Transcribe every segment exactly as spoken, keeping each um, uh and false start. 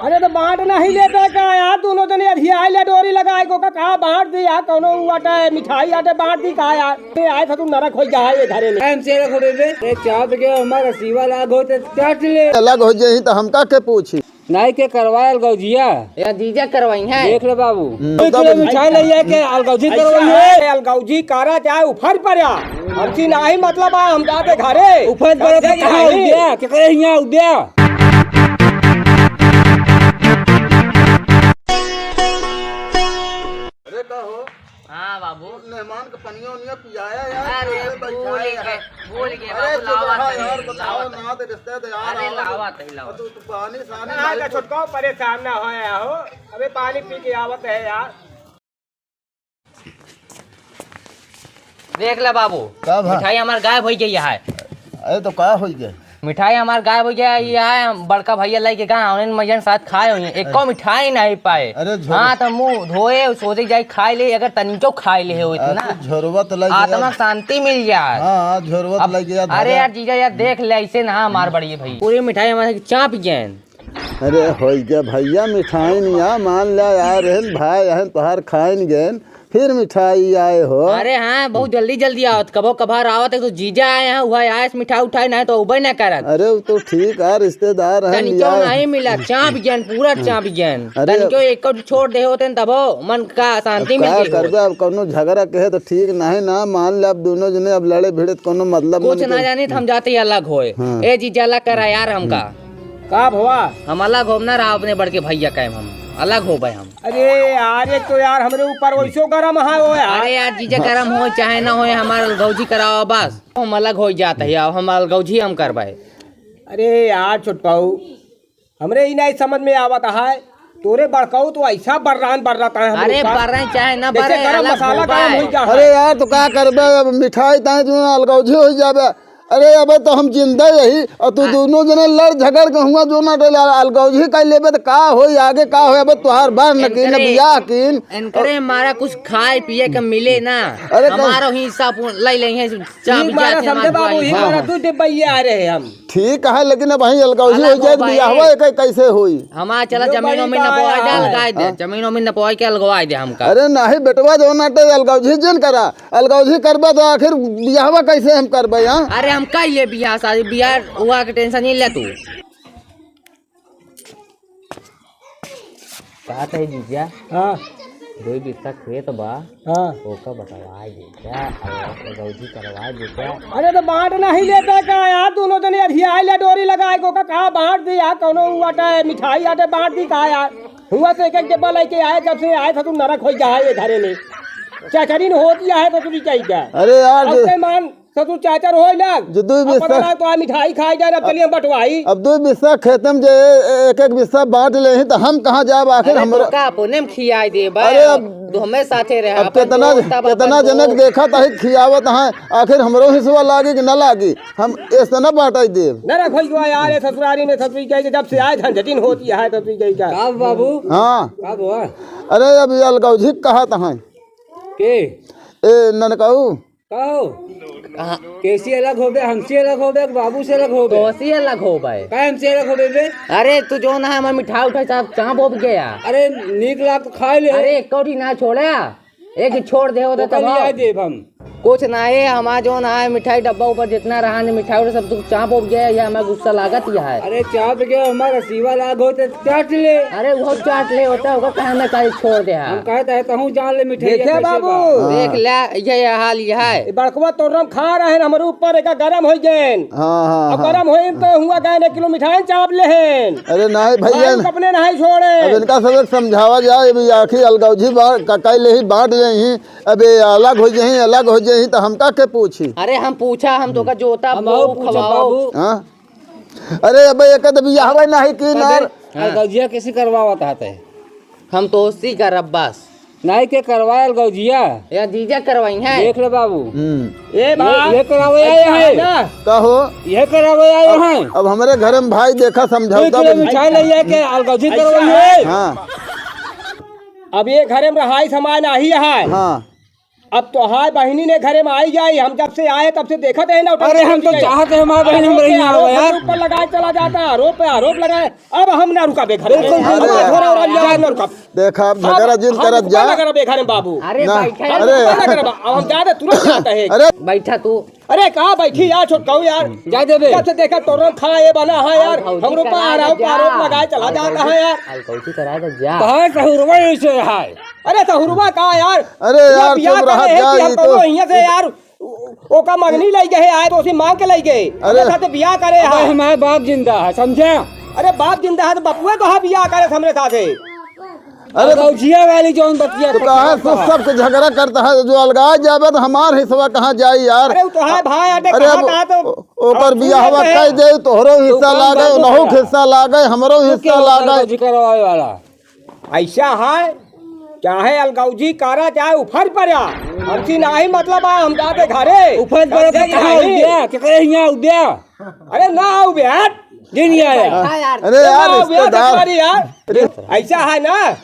अरे तो बाँट नहीं लेते का यार, दुनो जने अधियाए ले डोरी लगाए को का, का बाँट दी यार, कौनो उ आटे, मिठाई आटे बाँट दी का यार। ए, आए था तू नरक होइ जाए ये घरे में। टाइम से रखो बे, बे। ए, चाप के हमारा सीवा लाग होते चाट ले। अलग होइ जाई तो हमका के पूछी? नाई के करवाए अलगौजिया। या जीजा करवाई है। देख ले बाबू। हम्म, दो किलो मिठाई ले आइए के अलगौजी करवाई है। अलगौजी करा चाहे उफर पर या। हमसे नाही मतलब आ, हम जाते घरे। उफर पर तो कहाँ उद्या? के करे हियाँ उद्या? अरे का हो? हाँ बाबू। मेहमान के पनिया उनिया पियाया यार, अरे अरे बैठाए भूल गए, यार। भूल गए अरे बाबू, चुप लावा रहा तनी, यार, बताओ लावा ना, तो रिश्तेदार अरे आवा लावा तो। तही, लावा। और तू, तू पानी सानी हाँ, लाई तो तो। छुटकाओ, परेशान ना हो यार हो। अबे पानी पी के आवत है यार। देख ले बाबू, का भा? मिठाई हमार गायब होइ गई है। अरे तो का होइ गया? मिठाई हमार गायब होइ गया, ये है, हम बड़का भैया लेके गए, उन्हें मजन साथ खाए हुए, एको मिठाई नहीं पाए। अरे झोर- हाँ, तो मुँह धोए, सोचे जाए खाए ले, अगर तनिको खाए ले हो इतना, अरे झोरवा तो लग गया। आत्मा शांति मिल जाए। हाँ, हाँ, झोरवा तो अब लग गया, अरे धागा। यार जीजा यार, देख ले, ऐसे ना हमार बड़ी भाई, पूरी मिठाई हमारे चाप गए। अरे होइ गया भैया, मिठाई नहीं आ, मान ला यार, रहन भाई, रहन तोहार खाइन गए, फिर मिठाई आए हो। अरे हाँ, बहुत जल्दी जल्दी आवत, कभो कभार आवत है तो जीजा आए हैं, वह आए से मिठाई उठाई, नहीं तो उबे ना करत। अरे वो तो ठीक है, रिश्तेदार हैं, तनिको लिया। नहीं मिला, चाप गयन, पूरा चाप गयन। अरे तनिको एक छोड़ दे होते न तबो मन का शांति अब मिल का गई हो। करबे, अब कौनो झगड़ा कहे तो ठीक नहीं ना, मान ले अब दोनों जने अब लड़े भिड़े तो कौनो मतलब कुछ नहीं ना तो। जानी तो हम जाते ही अलग होए। हाँ। ए जीजा अलग करा यार हमका। का भवा? हम अलग होब ना रहा अपने बड़के भैया के, हम अलग होबे हम। अरे यार, एक तो यार हमरे ऊपर वैसो गरम है वो यार। अरे यार, जीजा गरम हो चाहे ना हो, हमार अलगौजी करावा बस, हम अलग होइ जात है, अब हम अलगौजी हम करबे। अरे यार छोटकाऊ, हमरे ही नहीं समझ में आवत है, तोरे बड़काऊ तो ऐसा बर्रान बर्रात है हमरे अरे ऊपर। बर्रान चाहे ना जैसे बर्रान, गरम अलग मसाला होबे। गरम होइ जा है। अरे यार, तो का करबे, अब मिठाई ताए जो अलगौजी होइ जाबे। अरे अबे तो हम जिंदा यही, और तू आ- दोनों जने लड़ झगड़ के हुआ जो ना डले, अलगौजी कर लेबे तो का होई, आगे का होई? अबे तोहार बार न कीन, इनकरे, बियाह कीन। इनकरे मारा कुछ खाए पिए के मिले ना, अरे तो हमारो हिस्सा पू-, ले लेंगे, चाप ई मारा जाते समझे हमार बाबू, बुआई। ई हाँ, मारा हाँ। दू डिब्बा ये आ रहे हम। ठीक है, लेकिन अब वहीं अलगौजी अलग होइ जाए हो तो भाई। बियाहवा एक कैसे होई? हमार चला यो जमीनों बड़ी में बात नपवाई दे, है। अलगाई दे, हाँ। जमीनों में नपवाई के अलगवाई दे हमका। अरे नहीं बेटवा, जो ना डले अलगौजी जिन करा, अलगौजी करबे तो आखिर बियाहवा कैसे हम करबे, हाँ? अरे हम कइ ले बियाह शादी, बियाह हुआ के tension नहीं ले तू। बात है जीजा। हाँ। दो बिस्सा खेत बा। हाँ। ओका बटवाए दे क्या? अलगौजी करवाए दे क्या? अरे तो बाँट नहीं लेते का यार, दोनों जने अधियाए ले डोरी लगाए को का, का बाँट दे यार, कौनो उ आटे, मिठाई आटे बाँट दी का यार? हुआ तो एक एक डिब्बा लेके आए, जब से आए था तू नरक होइ गया है ये घरे में। चाचरिन होती है तो तुझी चाहिए। अरे यार, अब जो ते मान ससुर चाचर होए ना, जो दो अब बिस्सा पकड़ा तो आ मिठाई खाए जाए, अब चलिए हम बंटवाई। अब दो बिस्सा खेते में जे एक एक बिस्सा बाँट ले ही तो हम कहाँ जाब आखिर अरे हमरो तो का अपने में खियाई दे बा, अरे अब तू हमें साथे रहे, अब अपन कितना, दोस्त, अब अपन कितना जनक दोस्त। देखा था खियावत हैं, आखिर हमरो हिस्सा लागी कि ना लागी? हम ऐसे ना बाँटाई देब। ना रखो जो यार, ये ससुरारी में ससुरी कहे कि जब से आए झंझटिन होती है तो तुझी कही का। का बाबू? हाँ। का बुआ? अरे अब ये अलगौजी कहत हैं। के? ए ननकाऊ। का हो? कहाँ? कैसी अलग होबे, हमसे अलग होबे, बाबू से अलग होबे? तोसी अलग होबे। का हमसे अलग होबे बे? अरे तू जो ना है, हमार मिठाई उठाई सब चाप बोब गया। अरे नीक लाग तो खाए ले। अरे एक कौड़ी ना छोड़ा, एक ही छोड़ दे होता ओकर तब लिया आओ। देब हम। कुछ ना है, हमार जो ना है मिठाई डब्बा ऊपर जितना रहा ने मिठाई उठाई सब तू चाप बोब गया, ये हमार गुस्सा लागत ही है। अरे चाप गया, हमारा सीवा लाग होते चाट ले। अरे वो चाट ले होता, ओकर कहे ना कहे छोड़ दे हम है। कहत है तहूँ जान ले मिठाई देखे कैसे बाबू। बा। देख ले, ये हाल ये है। ये बड़कवा तोरम खा रहे हैं हमरे ऊपर, एका गरम होइ गए। हाँ, हाँ, अब हाँ। गरम होई तो हुआ गए ने किलो मिठाई चाप ले हैं। अरे नहीं भैया, भाई अपने नहीं छोड़े। अब इनका सब एक समझावा जाए, अभी आखिर अलगौजी बा-, क-, कई ले ही बाँट ले ही, अबे अलग होइ जाही, अलग होइ जाही तो हमका के पूछी? अरे हम पूछा, हम तोका जोता हम बोऊ, पूछा खवाओ। बाबू। हाँ? अरे अबे एक तो बियाहवा नहीं की ना। अबे, हाँ। अलगौजिया कैसे करवावत हाथ है? हम तो उसी करब बस। नाई के करवाए अलगौजिया। या जीजा करवाई हैं। देख ले बाबू। हम्म। ए बा, ये, ये करावे आए हैं। ना। का हो? ये करावे आए हैं। अब हमरे घर में भाई देखा समझौता एक किलो बन- मिठाई ले आए के अलगौजी ऐसा करवाई है। है। हाँ। अब ये घर में रहाई सामान आही है। हाँ। अब तोहार बहिनी ने घरे में आई जाई, हम जब से आए तब से देखत है ना, अरे हम तो चाहत है हमार बहिन हमरे हियाँ आवे यार। ऊपर लगाए चला जाता, आरोप पे आरोप लगाए। अब हम ना रुका बे घरे में। बिल्कुल, बिल्कुल। अब थोड़ा और हम ना रुका। देखा, अब झगड़ा जिन करत जा। लगा बे घरे में बाबू। अरे ना, बैठा है। अरे। अब हम जाते तुरंत जाता है। अरे। बैठा तू। अरे कहाँ बैठी यार, छोटकाऊ यार। जा दे बे। जब से देखा तोरण खड़ा ये बना है यार। हमरो पर आरोप लगाए चला जाता है यार। अलगौजी करा दे जा। कहाँ सहुरवा ऐसे है? अरे सहुरवा का यार? अरे यार, बियाह चुप रहा, करे है जा, कि हम ये तो कौनो हियाँ से यार, ओ-, ओका मंगनी लइ गए आए तो उसी मांग के लइ गए। अरे। हमरे साथे बियाह करे अबे है। हमारे बाप जिंदा है, समझा? अरे बाप जिंदा है तो बपुए तो है बियाह करे हमरे साथे। अरे तो अलगौजिया वाली जौन बतिया तो कहा तू सबके झगड़ा करता है, जो अलगाए जाबे तो हमार हिस्सा कहाँ जाई यार? अरे वो तो है भाई, अरे अरे कहा अब था तो ओ-, ओकर अब बियाहवा सुनते हैं। कह दे, तोहरो हिस्सा लागे, उनहु हिस्सा लागे, हमरो हिस्सा लागे। अलगौजी करवावे वाला। ऐसा है, चाहे अलगौजी करा, चाहे उफर पड़ा, हमसे नाही मतलब आ, हम जाते घरे। उफर पड़ा तो कहाँ हो गया? केकरे हियाँ हो गया? अरे ना आओ बे, हट। दिन ही आया। अरे यार, रिश्तेदार। अरे ऐसा है ना,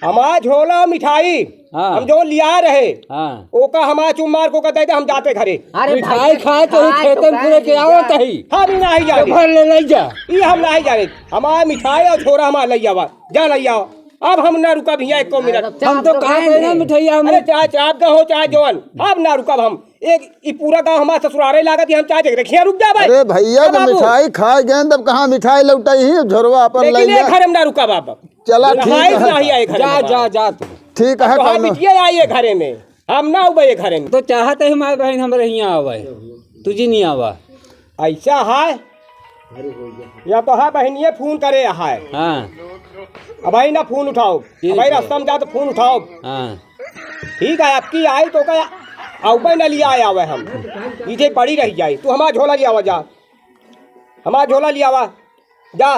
हमार झोला मिठाई हाँ। हम जो लिया रहे, हाँ। ओका हमार चुम्मार को का दे दे, हम जाते घरे। अरे मिठाई खाए तो ही खेतन पूरे के आवत ही। हम ही नाही जाने। भर ले लइ जा। ई हम नाही जाने। हमार मिठाई और झोला हमार लइ आवा। जा लइ आवा। अब हम ना रुकब हियाँ एको मिनट। हम तो कहा थे ना मिठाई हम। अरे चाहे चाप का हो चाहे जवन, अब ना रुकब हम। एक ई पूरा गाँव हमार ससुरारे लागत, हम चाहे देख रखिया रुक जा भाई। अरे भैया, तो मिठाई खाए गए तब कहाँ मिठाई लौटाई ही, झोरवा अपन लेकिन लइ ये जा। घर में ना रुका बाबा। चला ठीक है। नहीं आए घर जा, में। जा, जा तू। ठीक है, तो हाँ कौनो बिटिया आई है घरे में, हम ना उबे घरे में। तो चाहत है हमारे बहन हमरे हियाँ आवे, तुझी नहीं आवा। ऐसा है, या तो है बहनिए फोन करे है। हाँ। अब भाई ना फोन उठाओ, ठीक अब भाई है। रास्ता में जा तो फोन उठाओ। हाँ। ठीक है, आपकी आई तो का आउबे न लिया आया हुआ हम। इजे पड़ी रह जाई, तू हमार झोला लियावा जा, हमार झोला लियावा जा।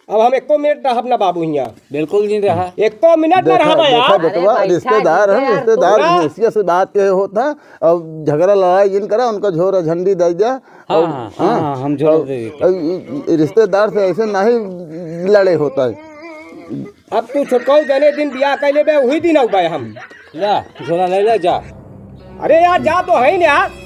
अब हम एको मिनट रहब ना बाबू हियाँ। बिल्कुल नहीं रहा। एको मिनट ना देखा, रहबा देखा यार। बेटवा, अरे भाई, रिश्तेदार हम, रिश्तेदार, हैसियत से बात के होता। अब झगड़ा लड़ाई जिन करा, उनका झोरा झंडी दे जा। हाँ, और, हाँ, हाँ, हाँ, हम झोरा और, दे देते। और इ-, इ-, रिश्तेदार से ऐसे नहीं लड़े होता है। अब तू छोटकाऊ जने दिन बियाह कर लेबे, वही दिन आउबे हम। ला, झोला ले ले, जा। अरे यार, जा तो है ही ना यार।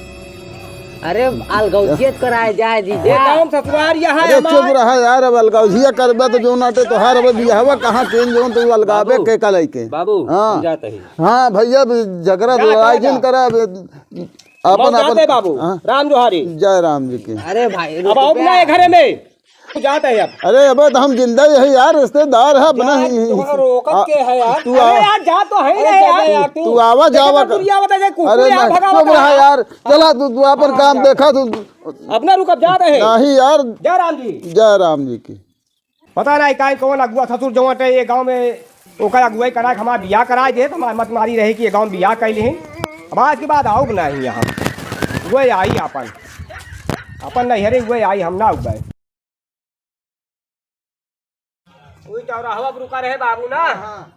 अरे, अलगौजियत कराए जाए जी, ये जा। काम ससुरार यहाँ है अरे, चुप हमार। रहा यार, अब अलगौजिया करबे तो जो नाटे तोहार, अब बियाहवा कहाँ केन जो तू अलगाबे बाबू, के का लइके? बाबू, हाँ। हम जाते ही। हाँ भैया, अब झगड़ा जा, लड़ाई जा, जिन जा। करा, अब अपन, बाबू, जाते अपन, बाबू। हाँ। राम जोहारी। जय राम जी की। अरे भाई, अब रुक आओ बे। ना ये घरे में। तू जाता है अब। अरे, अबे तो हम जिंदा ही है यार, रिश्तेदार है अपना जा, ही। तुम्हारा रोकत आ, के है यार? तू अरे आ। यार, जा तो है अरे ना जा यार। यार तू। तू आवा, देखा जावा तो कर। दुनिया बता दे, कुकुर अरे यार, ना, भगा चुप बता रहा यार। यार। चला तू, तू अपन काम देखा तू। अब ना रुक, अब जाता है। नहीं यार। जय राम जी। जय राम जी की। पता नहीं काहे कौन अगुआ ससुर जौन है ये गाँव में, ओकर अगुवाई करा के हमार बियाह करा दे, तो हमार मत मारी रहे कि ये गाँव में बियाह कैली हैं। अब आज के बाद आओ नहीं यहाँ। वही आई अपन, अपन नैहरे वही आई, हम ना उबे। वही चौराहा पर रुका रहे बाबू ना। हाँ।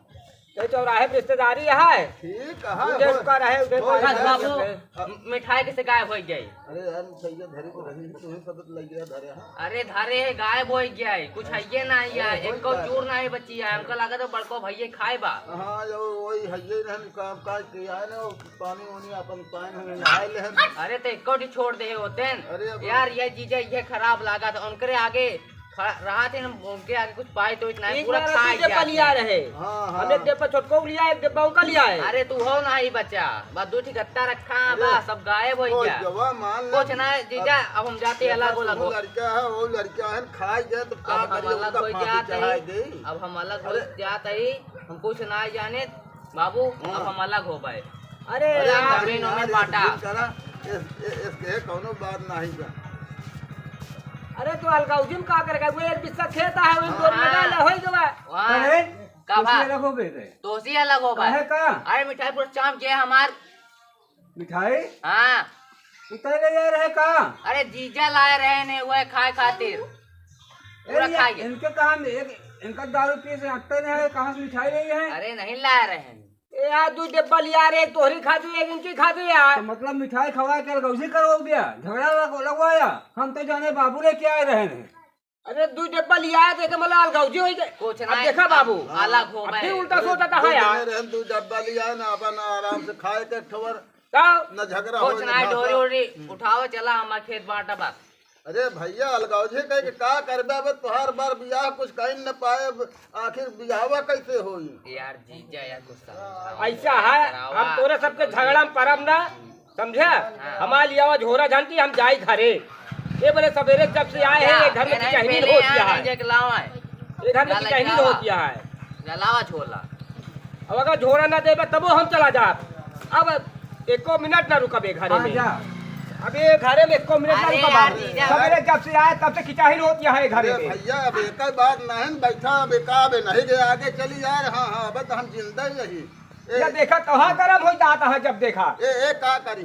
तो चौराहे पर रिश्तेदारी है। ठीक है, उधर हो-, रुका रहे, उधर हो पानी जाए। बाबू, मिठाई कैसे गायब हो गई? अरे यार, मिठाइया धरी तो रही, तू ही सब लइ गया धरे, हाँ। अरे धरे है, गायब हो गया है, कुछ है ये ना है, अरे, हो एको गया। चूर ना है बची है, हमका लगा तो बड़को भैया खाए बा। हाँ, जो वही है ये रहन काम काज किया है ना, पानी वानी अपन पानी में नहाए ले हम। अरे तो एको ठी छोड़ दे होते हैं। अरे अब यार, ये जीजा ये खराब लागा था, उनकरे आगे खड़ा रहा थे ना, उनके आगे कुछ पाए तो इतना है, एक पूरा बार खा तू गया डिब्बा था। लिया रहे। हाँ, हाँ। हम एक डिब्बा छोटको लिया, एक डिब्बा उनका लिया है। अरे तू हो ना ही बचा, बस दो ठी गत्ता रखा, अरे, बस सब गायब हो वो गया। जवा मान ले। कुछ ना है, जीजा, अब, अब हम जाते हैं अलग, अलग हो। लड़का है, वो लड़का है, खाए गए तो का अब हम करिए, अलग उनका हो फांसी जाते चढ़ाए ही, दे। अब हम अलग हो अरे। जाते ही, हम कुछ ना जाने, बाबू, हाँ। अब हम अलग हो गए। अरे अरे यार, जमीन यार, में बांटा। इस, इस, इसके कौनो बात नहीं बा। अरे तो अलगाउजी में का करेगा? वो एक बिस्सा खेत है, वो हाँ। लगा ले, होई गवा। वहाँ। अरे, का भा? अलग हो गए थे। तोसी अलग हो गए। काहे का? अरे मिठाई पूरा चाप गया हमार। मिठाई? हाँ। उतरे ले जा रहे का? अरे जीजा लाए रहे ने, वह खाए खातिर। पूरा अरे, खा गया। इनके कहाँ में, एक, इनका दारू पिए से हटते नहीं है, कहाँ से मिठाई ले है? अरे नहीं लाए रहे हैं। ए यार, दू डिब्बा लिया रे, एक तोहरी खाती, एक इनकी खाती यार। तो मतलब मिठाई खवा के अलगौजी करवा दिया, झगड़ा लग-, लगवाया। हम तो जाने बाबू लेके आए रहे हैं। अरे, दुइ डब्बा लिया है, देखे मला अलगौजी होई गए। कुछ अब नहीं, देखा बाबू, अलग हो अब गए। फिर उल्टा सोचता है यार। दू डब्बा लिया है ना, अपन आराम से खाए के ठवर। तब? न झगड़ा कुछ होई, नहीं, ना डोरी ओरी उठाओ, चला हमार खेत बांटा बस। अरे भैया, अलगौजी कह के का करबे? अब तोहार बार बियाह कुछ कहीं न पाए, आखिर बियाहवा कैसे होई? यार जीजा, यार कुछ समझाओ, ऐसा है, करावा। हम तोरे सबके झगड़ा में परब ना, समझे? हाँ। हमार लियावा झोरा जानती, हम जाई घरे। ये बोले सवेरे जब से आए हैं, ये घर में किचहनी होती है। ये घर में किचहनी होती है। लावा झोला। अब अगर झोरा ना देबे तबो हम चला जाब। अब एको मिनट ना रुकबे घरे में। अब ये घरे में एको मिनट ना रुकबा। सवेरे जब से आए तब से किचहनी होती है घरे में। भैया, अब एक बात नहीं बैठा, अब एक आबे नहीं गए, आगे चली यार। हाँ, हाँ, अब तो हम जिंदा ही रही। या देखा, कहाँ गरम हो जाता है जब देखा। ए, ए, का करी?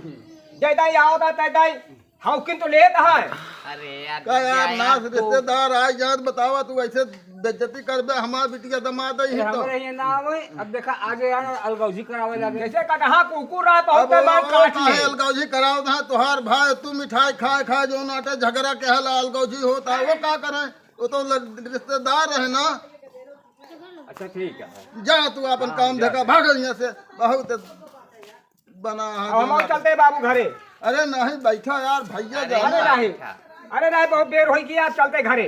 जैदा ही आओ ता, तैदा ही हौकिन तो लेत है। अरे यार, का यार, नास रिश्तेदार आए जात, बतावा, तू ऐसे बेइज्जती करबे हमार बिटिया दमाद ही तो। हमरे ये ना होई। अब देखा, आगे आए अलगौजी करावे लगे। जैसे कटहा कुकुर रहा, बहुत अब मार वो काट काहे ले। अलगौजी करावत है, तोहार भाई, तू मिठाई खाए खाए जो नाटे झगड़ा के हला अलगौजी होता है, वो का करे? वो तो लग-, रिश्तेदार है ना। अच्छा, ठीक है। जा तू अपन काम देखा, भाग यहाँ से। बहुत बना है अब हम दिमाग। चलते बाबू घरे। अरे नहीं, बैठा यार, भैया अरे जाना। अरे नहीं, अरे नहीं, बहुत देर होई गया, अब चलते घरे।